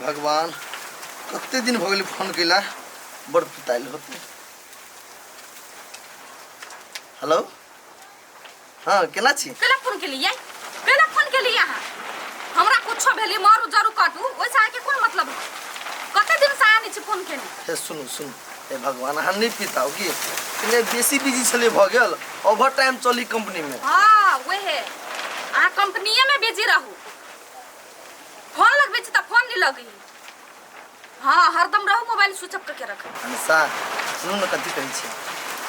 भगवान, कते दिन भऽ गेलै फोन केला, बड़ पितायल होतै। हेलो, हाँ, केना छी? केना फोन केलियै? केना फोन केलियै अहाँ? हमरा कुछो भेली, मरू जरू काटू, ओहिसँ अहाँके कोन मतलब? कते दिनसँ अहाँ नहि छी फोन केने। हे सुनू सुनू, हे भगवान, अहाँ नहि पिताउ की, कने बेसी बिजी छलै भऽ गेल, ओवर टाइम चली कंपनीमे। हाँ वहे, अहाँ कंपनीएमे बिजी रहू, फोन लगबै छी तऽ फोन नहि लगै। हाँ, हरदम रहू मोबाइल स्विच ऑफ करके रख। अनिशा, सुनू ने, कथी कहै छी,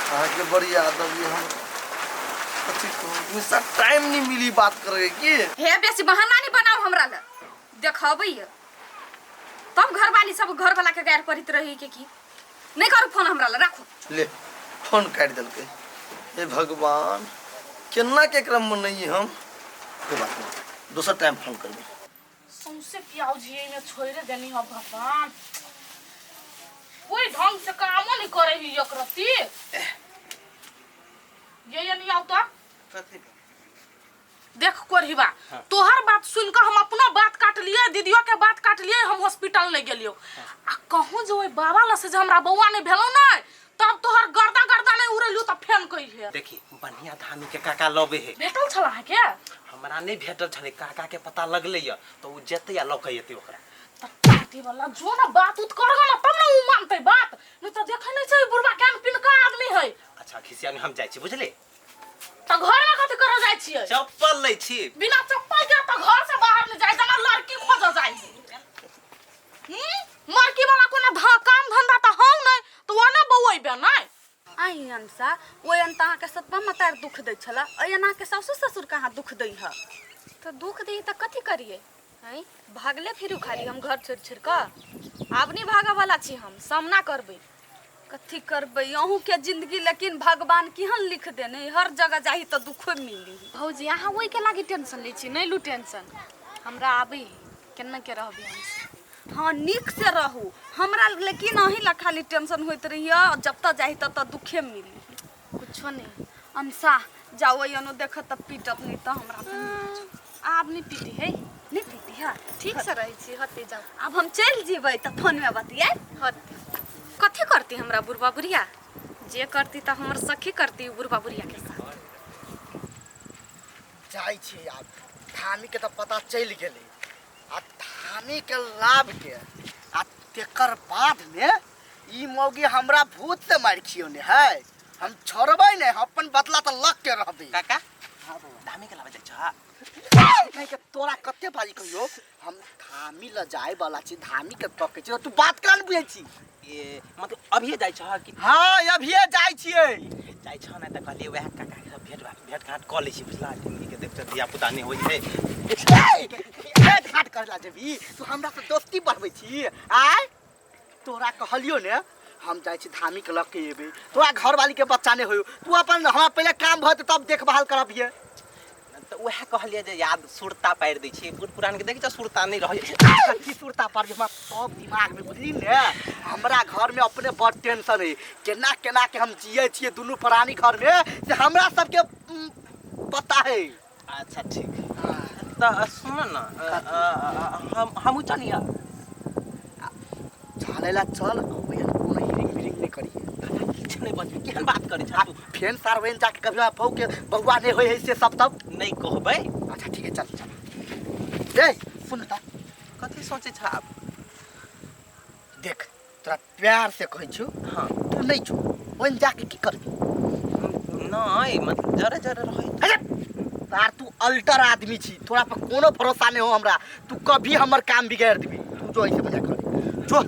अहाँके बड़ याद अबैए हम, कथी कहू निशा, टाइम नहीं मिली बात करे की। हे बेसी बहाना नहीं बनाओ हमरा लए, देखबै तब घरवाली सब घरवाला के गारि पड़ैत रही के की। नहीं करू फोन हमरा लए, राखू। ले फोन काटि देलकै। हे भगवान, केना के एकरा मनैयै हम? कोई बात नहीं, दोसर टाइम फोन करबै। सौंसे प्याज एहिमे छोड़ि देनी हो भगवान, कोई ढंग से कामो नहीं करे ही एक रत्ती। ये नहीं आओ तो देख कोरहिबा। हाँ। तोहर बात सुन के हम अपनो बात काट लिए, दीदियो के बात काट लिए, हम हॉस्पिटल नहीं गेलियो। आ कहूँ जे ओहि बाबा लग से जे हमरा बौआ नहीं भेलो नहीं, तब तोहर गर्दा गर्दा नहीं उड़ेलियो त फेन कहिहे। देखी, बढ़िया धामी के काका लबे है। भेटल छल अहाँके? हमरा नहीं भेटल छलै, काका के पता लगलै या तो उ जेतै आ लऽ के एतै ओकरा। त टाटी वाला जो ना बात उत करगा ना तब ना उ मानतै बात, नहीं त देखै नहीं छै बुढ़बा केहन पिनका आदमी है। अच्छा खिसिया हम जाइ छी, बुझली? त घर में कथी करऽ जाइ छियै? चप्पल लै छी। बिना चप्पल के त घर से बाहर नहीं जाइ, जेना लड़की खोजऽ जाइ। लड़की वाला कोनो काम धंधा त हौ नहीं, त ओ ना बौएबे नहीं। आई अनसा, ओहि अन तऽ अहाँके सतबा मतार दुख दै छला, एहि अन अहाँके सासु ससुर कहाँ दुख दै ह? तऽ दुख दै तऽ कथी करियै? आँय, भागले फिरू खाली हम घर छोड़ि छोड़ि कऽ? आब नहि भागऽवला छी हम, सामना करबै। कथी करबै अहूँके जिंदगी, लेकिन भगवान केहन लिख देने, हर जगह जाही तऽ दुखो मिली। भौजी, अहाँ ओहिके लागि टेंशन लै छी? नहि लू टेंशन, हमरा आबै है केना के रहबै हम। हाँ, नीक से रहू। हमरा लेकिन अहीं ला खाली टेंशन होइत रहिए, जब तक जाही तब तक दुखे मिली, कुछो नहीं। अनसा जाओ, अनो देखत तब पीटत नहीं तऽ हमरा से नहीं पूछू। आब नहीं पीटी है? नहीं पीटी है, ठीक से रहै छी। हते जाओ, आब हम चलि जेबै तऽ फोनमे बतियाइ। हते कथी करती हमरा बुढ़बा बुढ़िया? जे करती तऽ हमर सखी करती बुढ़बा बुढ़िया के साथ। जाइ छी आब, धामीके तऽ पता चलि गेलै, आ धामीके लाभके आ तेकर बादमे ई मौगी हमरा भूत से मारि खियौने है, हम छोड़बै नहि, हम अपन बदला तऽ लग के रहबै। काका, धामी के लाबे जाइ छ? नहीं के तोरा कते बारी कहियो, हम धामी ल जाए वाला छी, धामी के तकै छी, तू बात केना नहि बुझै छी? ए मतलब अभिये जाइ छ कि? हाँ, अभिये जाइ छियै। जाइ छ ने तऽ कहलियै वएह काका के भेंट भाट भेंट घाट कऽ लै छी, बुझला? जिंदगी के देखते धिया पुता नहि होइ छै। भेंट घाट करे ला जेबी तू? हमरा से दोस्ती बढ़बै छी? आय तोरा कहलियो ने, हम जाइ छी धामी के लऽ के एबै, तोरा घरवाली के बच्चा नहि होयो, तू अपन हमरा पहिले काम भऽ जेतै तब देखभाल करबियै। तऽ उएह कहलियै जे याद सुरता पारि दै छियै बूढ़ पुरान के, देखै छ सुरता नहि रहै। कथी सुरता पार? हमरा सब दिमाग में, बुझली ने? हमरा घर में अपने बड़ टेंशन है, केना केना के हम जिए छियै दुनू प्राणी घर में से हमरा सबके पता है। अच्छा ठीक, तऽ सुन न, हमहूँ चलियै? चले ला चल, ओहन कोनो हिरिंग बिरिंग नहीं करिए। किछु नहि बजबी, केहन बात करै छह तू? फेन सार when जाके कभी हमरा बहू के बउआ नहीं होय है से सब तब नहीं कहबै। अच्छा ठीक है, चल चल। ए सुन त। कथी सोचै छह आब? देख, तोरा प्यार से कहै छु। हाँ। तू नहीं छु, ओहन जाके की करबी? नहीं, मतलब जरे जरे रहै। अरे तार, तू अल्टर आदमी छी, तोरा पर कोनो भरोसा नहीं हो हमरा, तू कभी हमर काम बिगाड़ देबी। तू जो ऐसे मजा कर जो।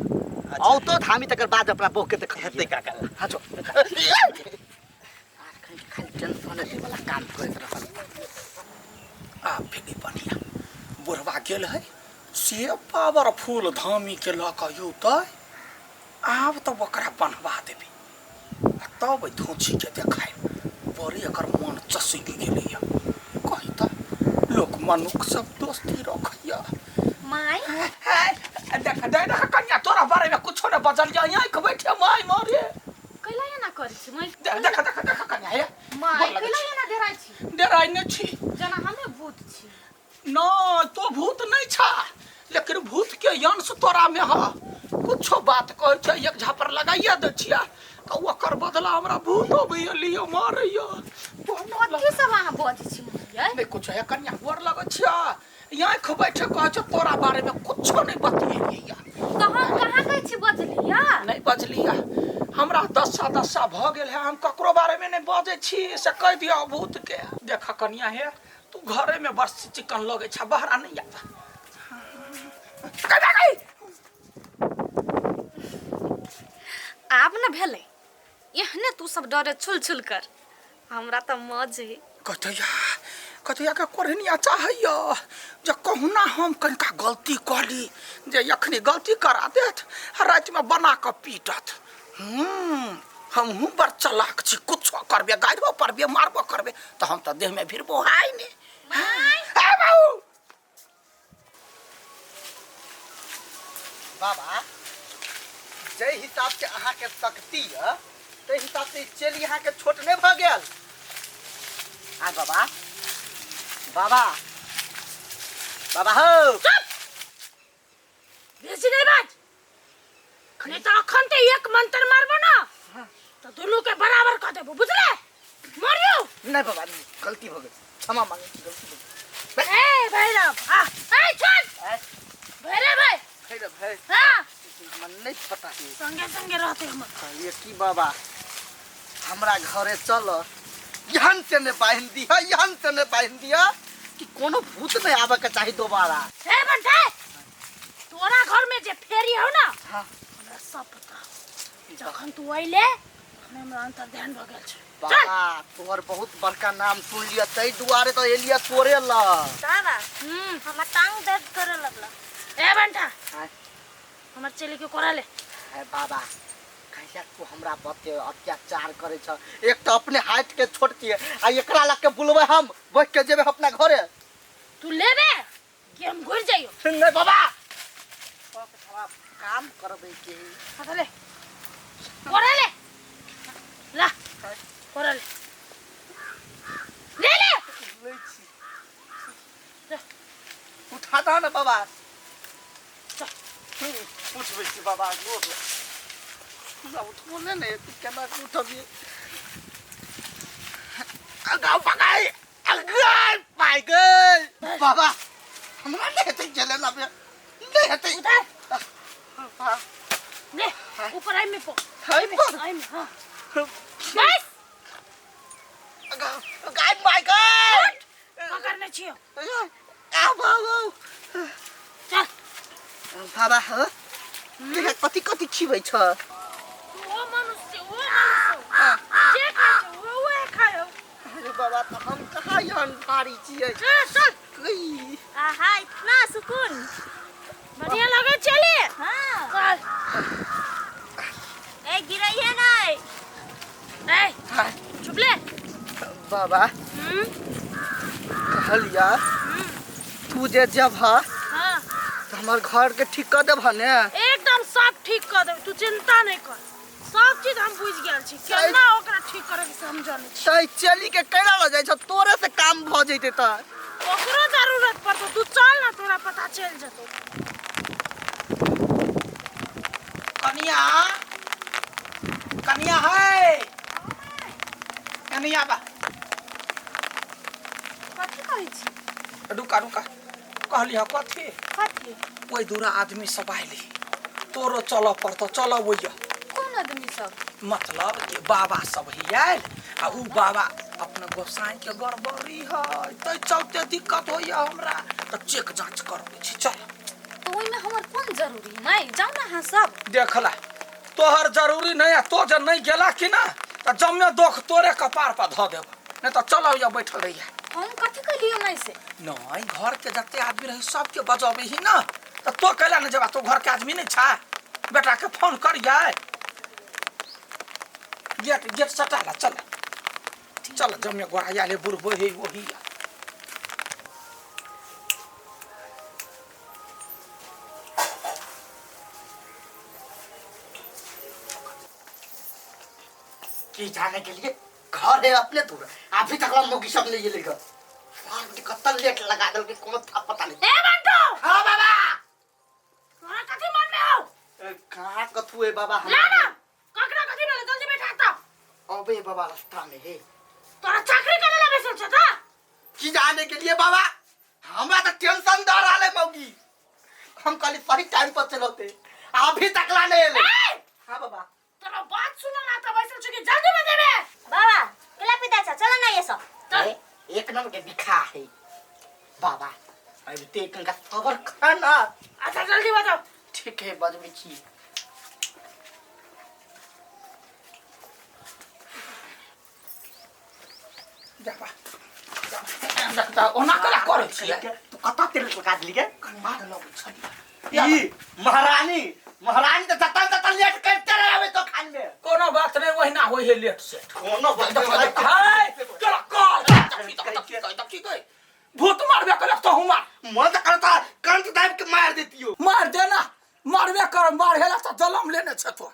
आओ तो धामी, तकर बाद अपना बहू के देख हेतै काका। हाँ जो, खाली टेंशन दै वाला काम करैत रहल। आब भेलै बढ़िया, बुढ़वा गेल है से पावरफुल धामी के लऽ कऽ औतै, आब तऽ ओकरा बन्हवा देबै आ तब एहि धोछीके देखायब। बड़ी एकर मन चसकि गेलैए, कही तऽ लोक मनुख सब दोस्ती रखैया। माय। देख देख देख कन्या, तोरा बारे में कुछो ने बजल जा, आँखि बैठे माय मारे। कैला एना करै छी माय? देख देख देख देख कन्या, हे माय। गोर लगै कैला छी। एना डेराइ छी? डेराइ नहि छी। जेना हमे भूत छी। न, तो भूत नहीं छा, लेकिन भूत के अंश तोरा कुछो बात कहै छै एक झापर लगाइए दै छियै तऽ ओकर बदला हमरा भूत अबैया लियो मारैया। कथी सब अहाँ बजै छी मम्मी? नहि कुछो हे कनिया, गोर लगै छियै। आँखि बैठे कहै छै तोरा बारेमे कुछो नहि बतियेलियै। तऽ हम कहाँ कहै छी बजलियै? नहि बजलियै। हमरा दशा दशा भऽ गेल है, हम ककरो बारेमे नहि बजै छी से कहि दिअ भूतके। देख कनिया हे, तू घरेमे बस चिकन लगै छ, बाहर नहि आब। आब ने भेलै एहने तू सब डरे छुल छुल कर, हमरा तऽ मज है। कथैया कथैया के कोढ़निया चाहैया जे कहुना हम कनिका गलती कऽ ली, जे एखनी गलती करा देत आ रातिमे बना कऽ पीटत। हमहूँ बड़ चलाक छी, कुछो करबे, गाड़ियो पड़बे, मारबो करबे तऽ हम तऽ देहमे भिड़बो हाय ने। बाबू बाबा, जाहि हिसाब से अहाँके शक्ति यऽ ताहि हिसाब से चेली अहाँके छोट नहि भऽ गेल। आ बाबा, बाबा, बाबा हो। बेसी नहीं बाज, नहीं तो अखन ते एक मंत्र मारबो ना तो दोनों के बराबर कर देबो, बुझले? मारियो। नहीं बाबा, नहीं, गलती हो गई, क्षमा मांगे, गलती हो गई। ए भैरव, हां ए छोड़ भैरव भाई, भैरव भाई, हां मन नहीं पता है, संगे संगे रहते हम। कहलिए की बाबा हमरा घरे चल, यहन से ने बांध दिया, यहन से ने बांध दिया कि कोनो भूत नहीं आवे के चाही दोबारा। ए बंटे, तोरा घर में जे फेरी हो ना, हां हमरा सब पता। जखन तू आइले तखन हमरा अंतर ध्यान भ गेल छै। बाबा तोहर बहुत बड़का नाम सुन लिया, तै दुआरे तो एलिया तोरे ला। बाबा हमर टांग दर्द करे लगल। ए बंटा, हमर चेली के कोरा ले। ए बाबा, कैसा तू हमरा बते अत्याचार करे छ? एक तो अपने हाइट के छोट छिए आ एकरा लग के बुलबै हम बैठ के जेबे अपना घरे। तू लेबे कि हम घुर जाइयो? नहीं बाबा, थोड़ा काम करबे के। हां ले, कोरा ले, ला कोरा ले, ले ले ले छी। उठा दा ना बाबा। उठबै छी बाबा, हमरा उठबो नहि ने, तू केना उठबी? अगाउ पकाइ अगाइ पाइ गई बाबा, हमरा नहि हेतै गेले ना बे, नहि हेतै। उधर ले, ऊपर आई में पो, आई पर आई में, हां बस अगाउ अगाइ पाइ गई, पकड़ने छियो। आ बाबा, चल बाबा। ह कथी कथी खिबै छ? ओ मनुष्य, ओ मनुष्य जे खाय छै ओ ओहे खाय। अरे बाबा, तऽ हम कहाँ एहन भारी छियै? चल चल। आहा, इतना सुकून, बढ़िया लगे चले। हां चल। ए गिरैहे नहीं। ए चुप ले बाबा। कहलिया तू जे जब हां हमर घर के ठीक कर देब ने? एकदम सब ठीक कर देब, तू चिंता नहीं कर, सब चीज हम बुझ गेल छी, केना ओकरा ठीक करे के हम जानै छी। तै चली के केना ल जाइ छ, तोरे से काम भ जइते त ओकरो जरूरत पड़तो, तू चल ना, तोरा पता चल जतो। कनिया, कनिया है, कनिया बा। कथी कहै छी? रुका रुका, कहलिह कथी? कथी? ओहि दूरा आदमी सब आइली, तोरो चलऽ पड़तो, चल ओइया। कोन आदमी सब? मतलब कि बाबा सब ही आयल आ उ बाबा अपना गोसाई के गड़बड़ी है, तै चलते दिक्कत होइया हमरा, तऽ चेक जांच करबै छी। चल। तो ओहिमे हमर कोन जरूरी? नहीं जाउ ना अहाँ सब। देखला तोहर जरूरी नहीं है, तो जे नहीं गेला कि ना तऽ जम्मे दोख तोरे कपार पर धऽ देब, नहीं तऽ चल ओइया बैठल रहिया। हम कथी कहलियो नहीं से? नहीं, घर के जते आदमी रही सबके बजबे ही ना, तो तो कैला नहीं जबा, तो घर के आदमी नहीं छा? बेटा के फोन करिए, गेट गेट सटा ला, चल चल जमे गोराया ले बुढ़बो हे वही। की जाने के लिए घर है अपने दूर, अभी तक हम मोगी सब नहीं लेगा। कत्ता लेट लगा दल के कोनो था पता नहीं। ए बंटू। हां बाबा, तोरा कथी मन में हो? कहाँ कथू है बाबा? ना ना, ककरा कथी भेलै? जल्दी बैठा त। अबे बाबा रास्ता में है। तोरा चाकरी करे ला बैसल छ त? की जाने के लिए बाबा, हमरा तो टेंशन दे रहा है मौगी। हम कल सही टाइम पर चलते, अभी तक ला नहीं एले। हाँ बाबा। तोरा बात सुनो ना त बैसल छ कि जल्दी बजेबे। बाबा केला पिता छ, चल ना ये सब। चल। एक नंबर के बिखा है बाबा। अभी ते कंका सबर खाना। अच्छा जल्दी बजाओ। ठीक है बजबै छी। जा बा जा, ओना कला करै छियै? तू कतऽ तेल लगा देली गे? मार लगै छलियै। ई महारानी, महारानी तऽ जतन जतन लेट करते रहे तो खान में। कोनो बात नहि, ओहिना होइ है लेट सेट। कोनो बात नहीं। हाय चला कल देखी गई भूत मारबे कलक तो हुमा। मन तऽ करता कंठ दाबि के मार देतियो। मार देना, मारबे कर, मार हेला तऽ जलम लेने छ तो।